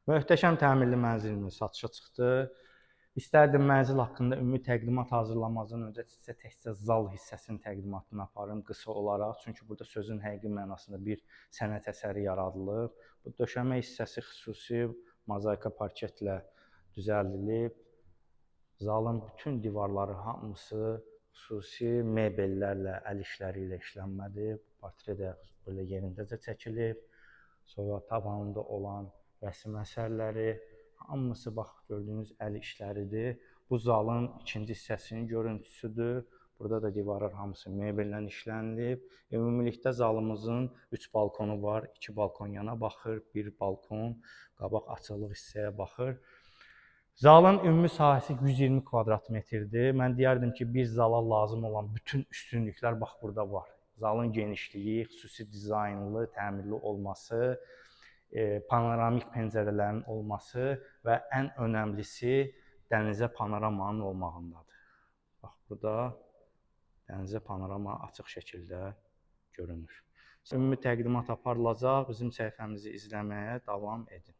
Möhtəşəm təmirli mənzilimiz satışa çıxdı. İstərdim mənzil haqqında ümumi təqdimat hazırlamazdan öncə sizə təkcə zal hissəsinin təqdimatını aparım qısa olaraq. Çünki burada sözün həqiqi mənasında bir sənət əsəri yaradılıb. Bu döşəmə hissəsi xüsusi mozaika parketlə düzəldilib. Zalın bütün divarları hamısı xüsusi mebellərlə, əl işləri ilə işlənmədir. Bu portret də belə yerindəcə çəkilib. Sonra tavanında olan rəsm əsərləri, hamısı bax gördüyünüz əl işləridir. Bu zalın ikinci hissəsinin görüntüsüdür. Burada da divarlar hamısı mebellə işlənilib. Ümumilikdə zalımızın 3 balkonu var. 2 balkon yana baxır, bir balkon qabaq açıqlıq hissəyə baxır. Zalın ümumi sahəsi 120 kvadrat metrdir. Mən deyərdim ki, bir zala lazım olan bütün üstünlüklər bax burada var. Zalın genişliyi, xüsusi dizaynlı, təmirli olması, panoramik pəncərələrin olması və ən önəmlisi dənizə panoramanın olmağındadır. Bax burada dənizə panorama açıq şəkildə görünür. Ümumi təqdimat aparılacaq. Bizim səhifəmizi izləməyə davam edin.